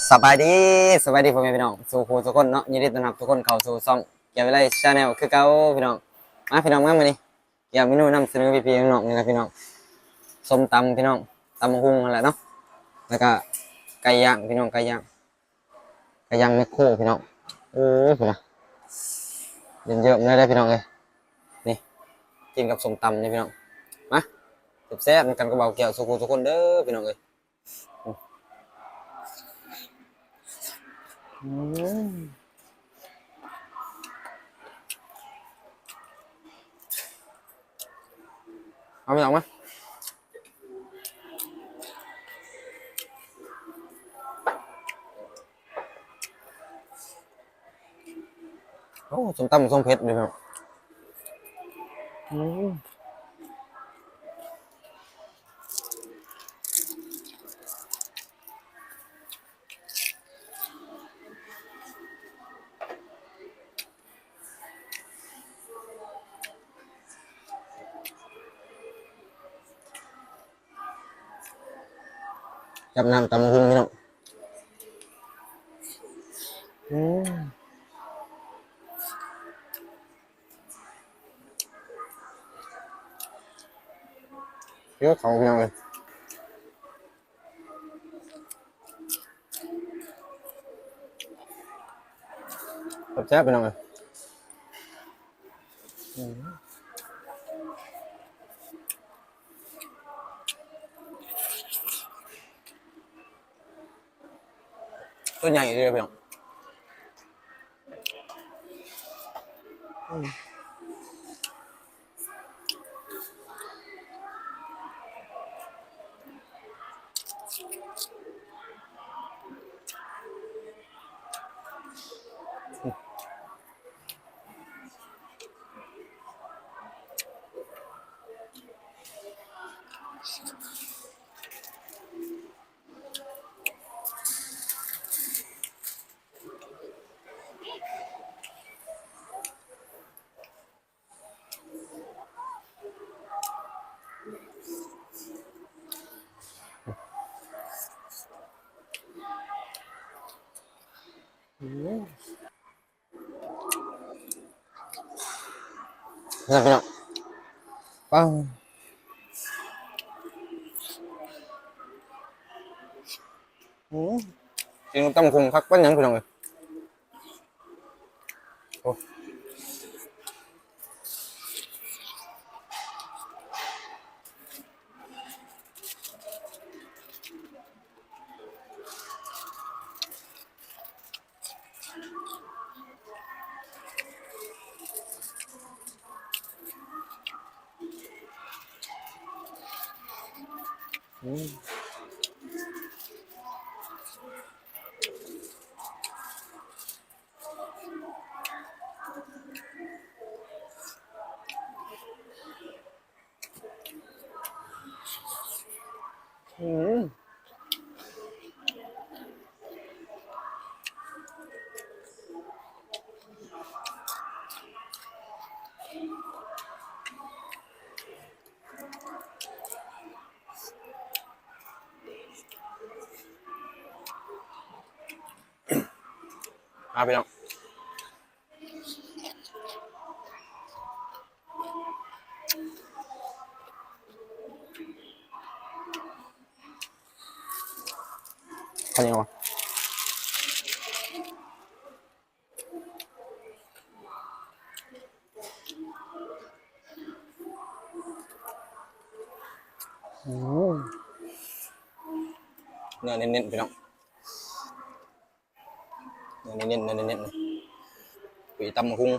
ສະບາຍດີ ສະບາຍດີພໍ່ແມ່ພີ່ນ້ອງສູ່ຄູ່ສູ່ຄົນເນາະ, ຍິນດີຕ້ອນຮັບທຸກຄົນເຂົ້າສູ່ຊ່ອງ ກຽມວິໄລ Channel ຄືເກົ່າພີ່ນ້ອງ. ມາພີ່ນ້ອງ ມາມື້ນີ້ ກຽມເມນູນຳສະເໜີພີ່ໆນ້ອງໆນີ້ລະພີ່ນ້ອງ, ສົ້ມຕຳພີ່ນ້ອງ, ຕຳບັກຫຸ່ງຫັ້ນແຫຼະເນາະ, ແລ້ວກະໄກ່ຍ່າງພີ່ນ້ອງ, ໄກ່ຍ່າງ ກະຢ່າງແມກໂຄພີ່ນ້ອງ. ໂອ້ຍ ພຸ້ນນະ ເຍິ້ມໆເລີຍເດ້ພີ່ນ້ອງເອີຍ. ນີ້ ກິນກັບສົ້ມຕຳນີ້ພີ່ນ້ອງ. ມາແຊບໆນຳກັນກັບບ່າວແກ້ວສູ່ຄູ່ສູ່ຄົນເດີພີ່ນ້ອງເອີຍ. ອືມ ເອົາພີ່ນ້ອງມາ. ໂອ້ ສົ້ມຕຳສົ້ມເຜັດເດ້ພີ່ນ້ອງ. ອືມ ກັບນ້ຳຕຳບັກຫຸ່ງພີ່ນ້ອງ. ອືມ ເດີເຂົ້າພີ່ນ້ອງເອີຍ. ແຊບໆພີ່ນ້ອງເອີຍ. ອືມ ຕົວໃຫຍ່ເລີຍພີ່ນ້ອງ. ອືມ ອືມ ເດີພີ່ນ້ອງ. ປາ ອືມ ກິນກັບຕຳບັກຫຸ່ງຄັກປານຫຍັງພີ່ນ້ອງເອີຍ. ໂອ້ ອືມ ອືມ ມາພີ່ນ້ອງ. ເຂົ້າໜຽວ ອືມ ເນື້ອເນັ້ນໆ ພີ່ນ້ອງ. ເນື້ອເນັ້ນໆ ເນື້ອເນັ້ນໆ ເປັນຕຳບັກຫຸ່ງ.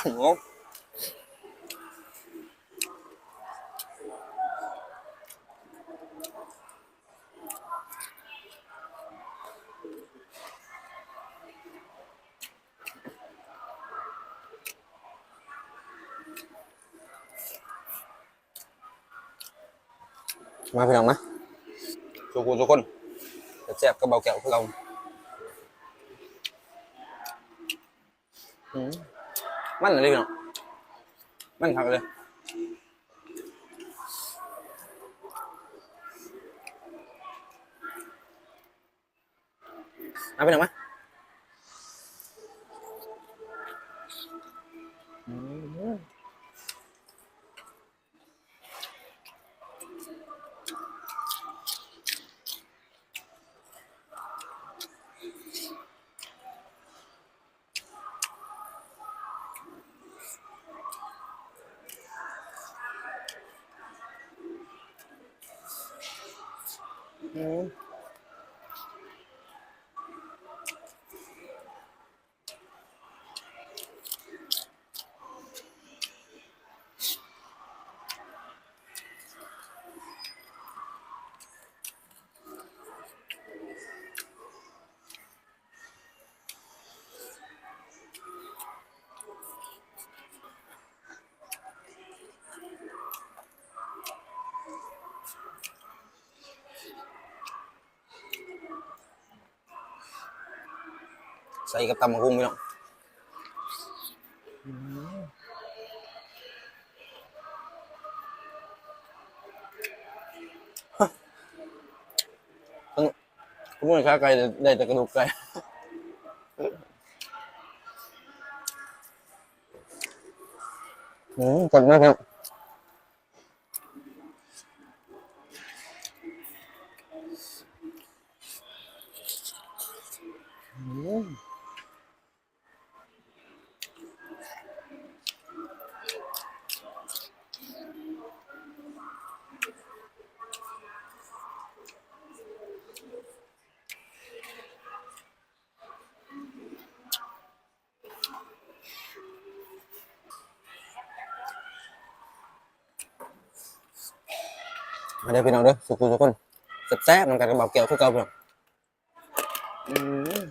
ໂອ້ ມາພີ່ນ້ອງມາ ສູ່ຜູ້ສູ່ຄົນ ແຊບໆກັບເບົາແກ້ວຄືເກົ່າ. ອືມ ມັນອີ່ຫຼີເນາະ ມັນຄັກເລີຍ. ມາພີ່ນ້ອງມາ ອືມ. ໃສ່ກັບຕຳບັກຫຸ່ງພີ່ນ້ອງ ອືມ ຂາໄກ່ໄດ້ແຕ່ກະດູກໄກ່ ອືມ ກົດມາກເນາະ. ມາເດີພີ່ນ້ອງເດີ ສູ່ຜູ້ສູ່ຄົນ ແຊບໆນຳກັນກັບເບົາແກ້ວຄືເກົ່າພີ່ນ້ອງ ອືມ.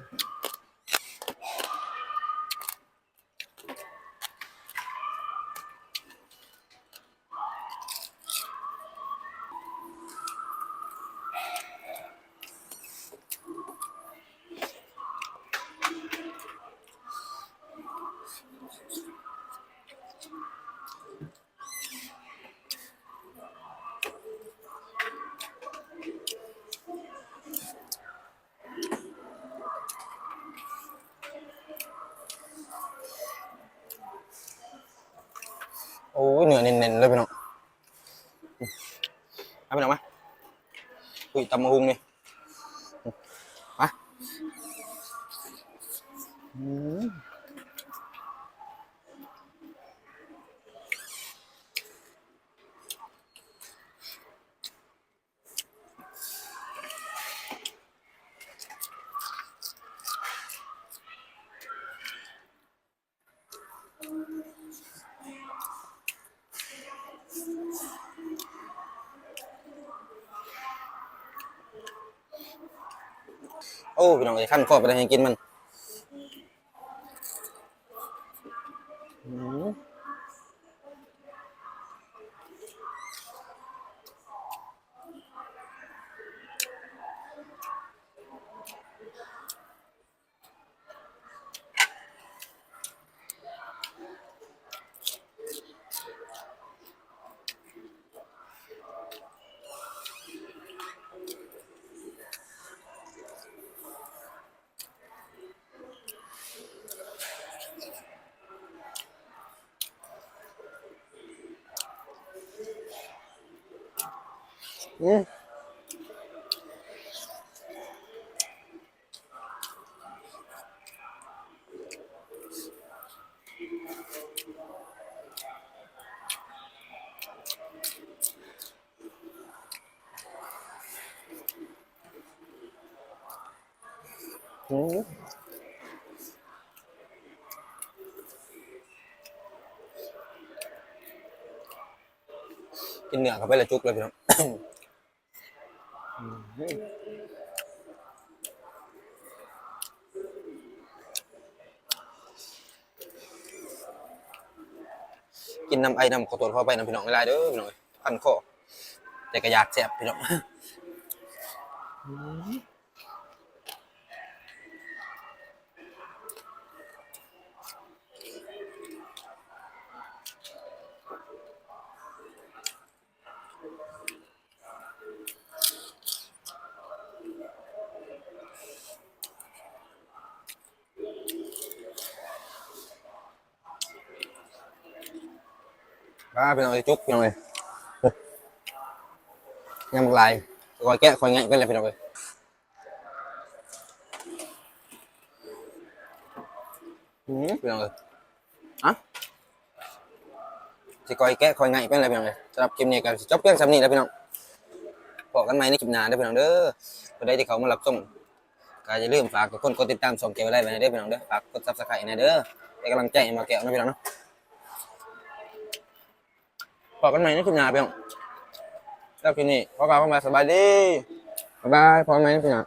ໂອ້ຍ ເນື້ອເນັ້ນໆເລີຍພີ່ນ້ອງ ເອົາພີ່ນ້ອງມາ ອຸ້ຍ ຕຳບັກຫຸ່ງນີ້ ມາ ອືມ. ໂອ້ ພີ່ນ້ອງເອີຍ ຄັນຄໍໄປໄດ້ແຮງກິນມັນ ອືມ. ອືມ. ໂອ້ ກິນເນື້ອເຂົ້າໄປແລ້ວຈຸກເລີຍພີ່ນ້ອງ ອືມ ກິນນຳໄອນຳ ຂໍໂທດຂໍອະໄພນຳພີ່ນ້ອງຫຼາຍໆເດີພີ່ນ້ອງເອີຍ ຄັນຄໍ. ແຕ່ກໍຢາກແຊບພີ່ນ້ອງ. ມາພີ່ນ້ອງເອີຍ ຈຸກພີ່ນ້ອງເອີຍ ຍັງບັກຫຼາຍ ຄ່ອຍແກະຄ່ອຍໄງະໄປແລ້ວພີ່ນ້ອງເອີຍ. ອືມ ພີ່ນ້ອງເອີຍ ອະ ຊິຄ່ອຍແກະຄ່ອຍໄງະໄປແລ້ວພີ່ນ້ອງເອີຍ. ສຳລັບຄລິບນີ້ກໍຊິຈົບພຽງສ່ຳນີ້ແຫຼະພີ່ນ້ອງ. ພໍ້ກັນໃໝ່ໃນຄລິບໜ້າເດີພີ່ນ້ອງເດີ. ຜູ້ໃດທີ່ເຂົ້າມາຮັບຊົມ ກໍຢ່າລືມຝາກທຸກຄົນກົດຕິດຕາມຊ່ອງແກ້ວໄລໄວ້ແດ່ເດີພີ່ນ້ອງເດີ. ຝາກກົດ Subscribe ແດ່ເດີ ເປັນກຳລັງໃຈໃຫ້ບ່າວແກ້ວເນາະພີ່ນ້ອງເນາະ. ພໍ້ກັນໃໝ່ໃນຄລິບໜ້າພີ່ນ້ອງ. ແລ້ວຄລິບນີ້ຂໍກ່າວຄຳວ່າສະບາຍດີ ບາຍບາຍ ພໍ້ກັນໃໝ່ໃນຄລິບໜ້າ.